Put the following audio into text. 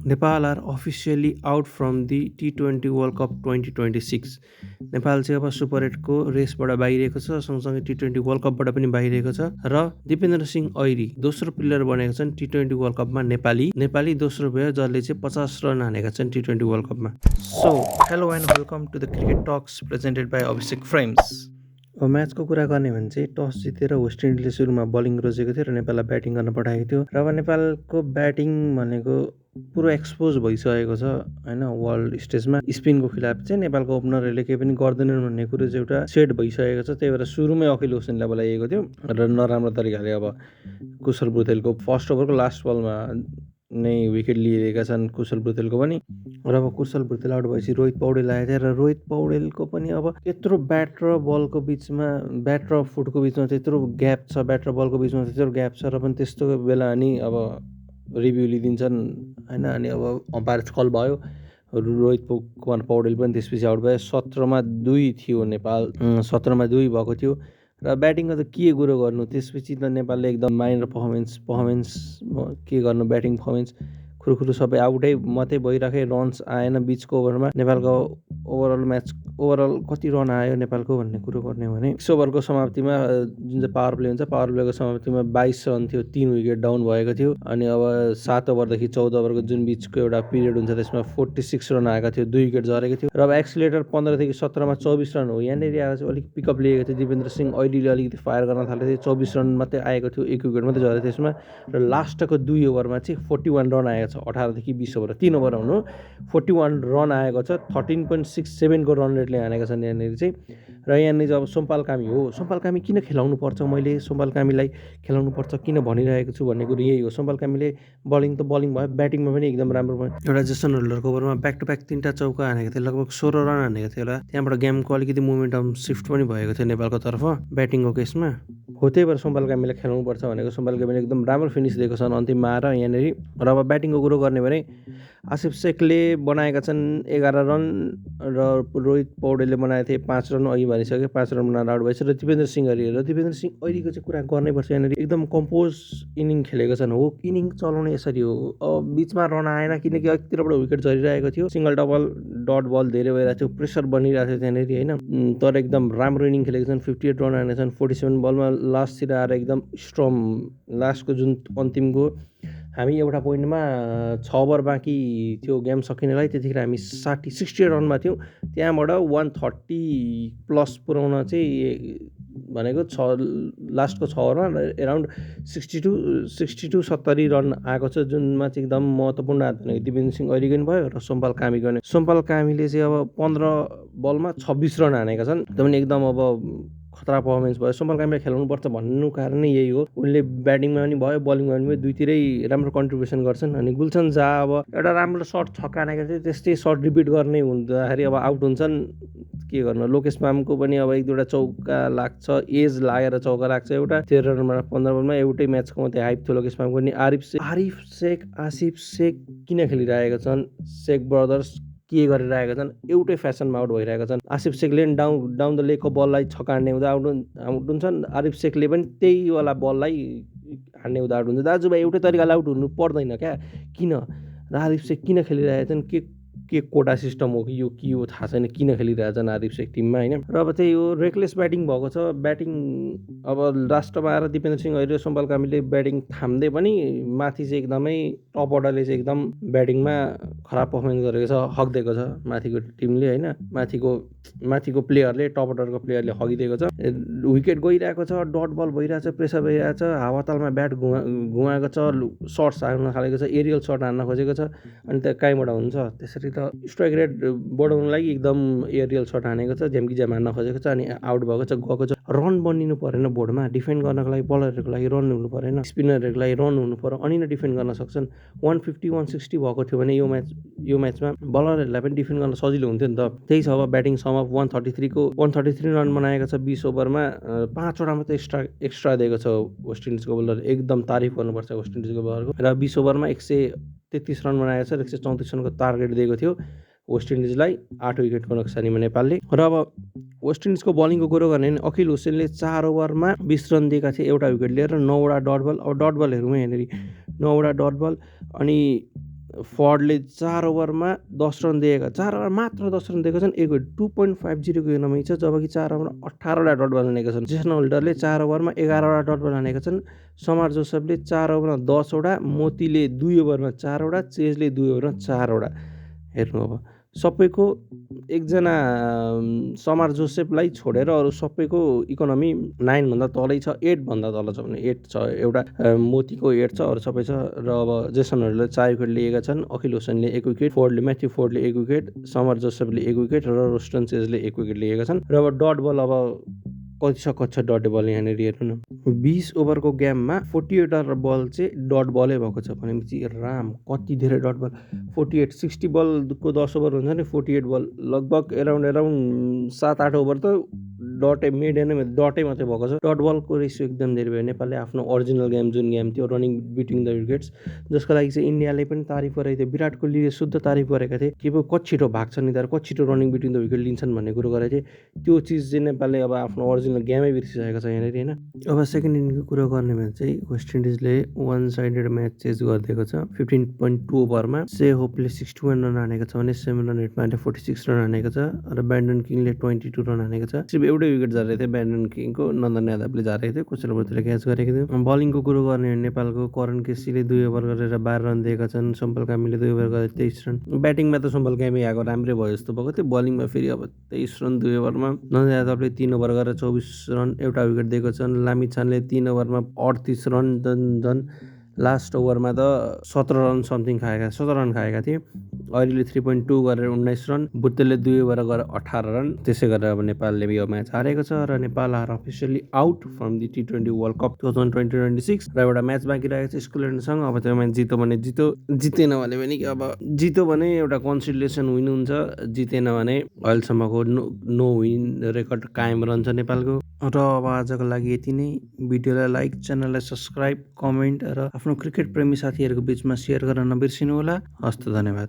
Nepal are officially out from the T20 world cup 2026। नेपाल चाहिँ अब सुपर 8को रेसबाट बाहिरिएको छ, सँगसँगै T20 वर्ल्ड कपबाट पनि बाहिरिएको छ र दिपेन्द्र सिंह ऐरी दोस्रो प्लेयर बनेका छन् T20 वर्ल्ड कपमा। नेपाली दोस्रो भयो जसले चाहिँ 50 रन हानेका छन् T20 वर्ल्ड कपमा। So hello and welcome to the cricket talks presented by Abhishek frames. अब म्याचको कुरा गर्ने भने चाहिँ टस जितेर वेस्ट इन्डिजले सुरुमा बलिङ रोजेको थियो र नेपाललाई ब्याटिङ गर्न पठाएको थियो र अब नेपालको ब्याटिङ भनेको पुरो एक्सपोज भइसकेको छ होइन। वर्ल्ड स्टेजमा स्पिनको खिलाफ चाहिँ नेपालको ओपनरहरूले केही पनि गर्दैनन् भन्ने कुरो चाहिँ एउटा सेट भइसकेको छ। त्यही भएर सुरुमै अखिल होसेनलाई बोलाइएको थियो र नराम्रो तरिकाले अब कुशल बुधेलको फर्स्ट ओभरको लास्ट बलमा नै विकेट लिएका छन् कुशल बुधेलको पनि। र अब कुशल बुधेल आउट भएपछि रोहित पौडेल आएको थियो र रोहित पौडेलको पनि अब त्यत्रो ब्याट र बलको बिचमा, ब्याट र फुटको बिचमा त्यत्रो ग्याप छ, ब्याट र बलको बिचमा त्यत्रो ग्याप छ र पनि त्यस्तो बेला अनि अब रिभ्यू लिइदिन्छन् होइन। अनि अब अम्पायर कल भयो, रोहित कुमार पौडेल पनि त्यसपछि आउट भयो। 17मा 2 थियो नेपाल, 17मा 2 भएको थियो र ब्याटिङको त के कुरो गर्नु। त्यसपछि त नेपालले एकदम माइनर पर्फर्मेन्स के गर्नु, ब्याटिङ पर्फर्मेन्स खुरुखुरु सबै आउटै मात्रै भइराखे, रन्स आएन बिचको ओभरमा। नेपालको ओभरअल कति रन आयो नेपालको भन्ने कुरो गर्ने भने 6 ओभरको समाप्तिमा जुन चाहिँ पावर प्ले हुन्छ, पावर प्लेको समाप्तिमा 22 रन थियो, 3 विकेट डाउन भएको थियो। अनि अब 7 ओभरदेखि 14 ओभरको जुन बिचको एउटा पिरियड हुन्छ त्यसमा 46 रन आएका थियो, 2 विकेट झरेको थियो। र अब एक्सिलेटर 15देखि 17मा 24 रन हो। यहाँनिर आएर चाहिँ अलिक पिकअप लिएको थियो दिपेन्द्र सिंह ऐरीले, अलिकति फायर गर्न थालेको थियो। 24 रन मात्रै आएको थियो, 1 विकेट मात्रै झरेको थियो त्यसमा। र लास्टको 2 ओभरमा चाहिँ 41 रन आएको छ। 18देखि 20 ओभर 3 ओभर हुनु 41 रन आएको छ। 13.67 को रन रेटले हानेका छन् यहाँनिर चाहिँ। र यहाँनिर अब सोमपाल कामी हो। सोमपाल कामी किन खेलाउनु पर्छ, मैले सोमपाल कामीलाई खेलाउनु पर्छ किन भनिरहेको छु भन्ने कुरो यही हो। सोमपाल कामीले बलिङ त बलिङ भयो, ब्याटिङमा पनि एकदम राम्रो भयो। एउटा जेसन होल्डरको ओभरमा ब्याक टु ब्याक 3टा चौका हानेको थियो, लगभग 16 रन हानेको थियो होला। त्यहाँबाट गेमको अलिकति मोमेन्टम सिफ्ट पनि भएको थियो नेपालको तर्फ ब्याटिङको केसमा हो। त्यही भएर सोमपाल कामीलाई खेलाउनु पर्छ भनेको। सोमपाल कामीले एकदम राम्रो फिनिस दिएको छन् अन्तिममा आएर यहाँनिर। र अब ब्याटिङको कुरो गर्ने भने आसिफ शेखले बनाएका छन् 11 रन र रोहित पौडेलले बनाएको थिए 5 रन, अघि भनिसक्यो 5 रन बनाएर आउट भएछ। र दिपेन्द्र सिंह ऐरीको चाहिँ कुरा गर्नैपर्छ यहाँनिर। एकदम कम्पोज इनिङ खेलेको छन्। हो, इनिङ चलाउने यसरी हो। अब बिचमा रन आएन किनकि अघितिरबाट विकेट झरिरहेको थियो, सिङ्गल डबल डट बल धेरै भइरहेको थियो, प्रेसर बनिरहेको थियो त्यहाँनिर होइन। तर एकदम राम्रो इनिङ खेलेको छन्। 58 रन हानेका छन् 47 बलमा। लास्टतिर आएर एकदम स्ट्रङ, लास्टको जुन अन्तिमको हामी एउटा पोइन्टमा 6 ओभर बाँकी थियो गेम सकिनेलाई, त्यतिखेर हामी 60 रनमा थियौँ। त्यहाँबाट 130 प्लस पुऱ्याउन चाहिँ भनेको लास्टको 6 ओभरमा एराउन्ड 60 रन आएको छ, जुनमा चाहिँ एकदम महत्त्वपूर्ण हात भनेको दिपेन्द्र सिंह ऐरीको पनि भयो र सोमपाल कामीको पनि। सोमपाल कामीले चाहिँ अब 15 बलमा 26 रन हानेका छन्। त्यो पनि एकदम अब खतरा पर्फर्मेन्स भयो। सोमपाल कामीलाई खेलाउनुपर्छ भन्नु कारण नै यही हो। उनले ब्याटिङमा पनि भयो, बलिङमा पनि भयो, दुईतिरै राम्रो कन्ट्रिब्युसन गर्छन्। अनि गुलसन झा अब एउटा राम्रो सर्ट छक्का हानेको थियो, त्यस्तै सर्ट रिपिट गर्ने हुँदाखेरि अब आउट हुन्छन्, के गर्नु। लोकेश मामको पनि अब 1-2वटा चौका लाग्छ, एज लागेर चौका लाग्छ। एउटा 13 रनमा 15 बलमा एउटै म्याचको मात्रै हाइप थियो लोकेश मामको पनि। आसिफ शेख किन खेलिरहेका छन्, शेख ब्रदर्स के गरिरहेका छन्, एउटै फ्यासनमा आउट भइरहेका छन्। आसिफ शेखले पनि डाउन द लेगको बललाई छक्का हान्ने हुँदा आउट हुन्छन्, आरिफ शेखले पनि त्यही वाला बललाई हान्ने हुँदा आउट हुन्छ। दाजुभाइ एउटै तरिकाले आउट हुनु पर्दैन क्या, किन। र आरिफ शेख किन खेलिरहेका छन्, के कोटा सिस्टम हो कि यो थाहा छैन, किन खेलिरहेछन् आरिफ शेख टिममा होइन। र अब त्यही हो, रेकलेस ब्याटिङ भएको छ। ब्याटिङ अब लास्टमा आएर दिपेन्द्र सिंह ऐरी र सोमपाल कामीले ब्याटिङ थाम्दै पनि माथि चाहिँ एकदमै टप अर्डरले चाहिँ एकदम ब्याटिङमा खराब पर्फर्मेन्स गरेको छ, हगिदिएको छ माथिको टिमले होइन। माथिको प्लेयरले, टप अर्डरको प्लेयरले हगिदिएको छ। विकेट गइरहेको छ, डट बल भइरहेछ, प्रेसर भइरहेछ, हावातालमा ब्याट घुमाएको छ, सर्ट्स हान्न थालेको छ, एरियल सर्ट हान्न खोजेको छ। अनि त कहीँबाट हुन्छ त्यसरी त। स्ट्राइक रेट बढाउनु लागि एकदम एरियल सर्ट हानेको छ, झ्याम्की हान्न खोजेको छ, अनि आउट भएको छ, गएको छ। रन बनिनु परेन बोर्डमा, डिफेन्ड गर्नको लागि बलरहरूको लागि रन हुनु परेन, स्पिनरहरूको लागि रन हुनु पर्यो, अनि नै डिफेन्ड गर्न सक्छन्। 150-160 भएको थियो भने यो म्याचमा बलरहरूलाई पनि डिफेन्ड गर्न सजिलो हुन्थ्यो नि त। त्यही छ, अब ब्याटिङ सम अफ 133 रन बनाएका छ 20 ओभरमा। 5वटा मात्रै एक्स्ट्रा दिएको छ वेस्ट इन्डिजको बलर। एकदम तारिफ गर्नुपर्छ वेस्ट इन्डिजको बलरको। र 20 ओभरमा 133 रन बनाएको छ र 134 रनको टार्गेट दिएको थियो वेस्ट इन्डिजलाई 8 विकेटको नोक्सानीमा नेपालले। र अब वेस्ट इन्डिजको बलिङको कुरो गर्ने भने अखिल होसेनले 4 ओभरमा 20 रन दिएका थिए, एउटा विकेट लिएर, 9वटा डट बल। अब डट बल हेरौँ यहाँनिर, 9वटा डट बल। अनि फर्डले 4 ओभरमा 10 रन दिएका, 4 ओभर मात्र 10 रन दिएका छन्। 1 विकेट 2.50 को इकोनोमी छ, जबकि 4 ओभरमा 18वटा डट बल हानेका छन्। जेसन होल्डरले 4 ओभरमा 11वटा डट बल हानेका छन्। समार जोसेफले 4 ओभरमा 10 वटा, मोतीले 2 ओभरमा 4 वटा, चेजले 2 ओभरमा 4 वटा। हेर्नु अब सबैको एकजना समार जोसेफलाई छोडेर अरू सबैको इकोनोमी 9 भन्दा तलै छ, 8 भन्दा तल छ भने 8 छ। एउटा मोतीको 8 छ, अरू सबै छ। र अब जेसनहरूले 4 विकेट लिएका छन्। अखिल होसनले 1 विकेट, म्याथ्यु फोर्डले 1 विकेट, समर जोसेफले 1 विकेट र रोस्टन चेजले 1 विकेट लिएका छन्। र अब डट बल अब कति छ कति छ डट बल यहाँनिर हेर्नु न। 20 ओभरको गेममा 48वटा बल चाहिँ डट बलै भएको छ भनेपछि राम कति धेरै डट बल। 48 60 बलको 10 ओभर हुन्छ नि, 48 बल लगभग एराउन्ड 7-8 ओभर त डटै डटै मात्रै भएको छ। डट बलको रेसियो एकदम धेरै भयो। नेपालले आफ्नो ओरिजिनल गेम जुन गेम थियो रनिङ बिट्विन द विकेट्स, जसको लागि चाहिँ इन्डियाले पनि तारिफ गरेको थियो। विराट कोहलीले शुद्ध तारिफ गरेका थिए कि कति छिटो भाग्छन् यिनीहरू, कति छिटो रनिङ बिट्विन द विकेट लिन्छन् भन्ने कुरो गरेको थिए। त्यो चिज चाहिँ नेपालले अब आफ्नो ओरिजिनल गेमै बिर्सिसकेको छ यहाँनिर होइन। अब सेकेन्ड इनिङको कुरो गर्ने भने चाहिँ वेस्ट इन्डिजले वान साइडेड म्याच चेज गरिदिएको छ। 15.2 ओभरमा से होपले 61 रन हानेको छ भने सेमिरन हेटमानले 46 रन हानेको छ र ब्यान्डन किङले 22 रन हानेको छ। सिर्फ एउटै विकेट झरेको थियो ब्यान्डन किङको, नन्दन यादवले झरेको थियो, कुशलवर्तीले क्याच गरेको थियो। बलिङको कुरो गर्ने भने नेपालको करण केसीले 2 ओभर गरेर 12 रन दिएका छन्। सम्पल कामीले 2 ओभर गरेर 23 रन। ब्याटिङमा त सम्पल कामी आएको राम्रै भयो जस्तो भएको थियो। बलिङमा फेरि अब 23 रन 2 ओभरमा। नन्दन यादवले 3 ओभर गरेर 24 रन, एउटा विकेट दिएको छन्। लामिछानले 3 ओभरमा 38 रन, झन् लास्ट ओभरमा त 17 रन समथिङ खाएका, 17 रन खाएका थिए। अहिले 3.2 गरेर 19 रन, बुट्टेलले 2 ओभर गरेर 18 रन। त्यसै गरेर अब नेपालले यो म्याच हारेको छ र Nepal are officially out from the T20 world cup 2020-26। र एउटा म्याच बाँकी रहेको छ स्कटल्यान्डसँग। अब त्यो म्याच जित्यो भने जित्यो, जितेन भने पनि अब जित्यो भने एउटा कन्सिडरेसन विन हुन्छ, जितेन भने अहिलेसम्मको नो विन रेकर्ड कायम रहन्छ नेपालको। र अब आजको लागि यति नै। भिडियोलाई लाइक, च्यानललाई सब्सक्राइब, कमेन्ट र आफ्नो क्रिकेट प्रेमी साथीहरूको बिचमा सेयर गर्न नबिर्सिनु होला। हस्त, धन्यवाद।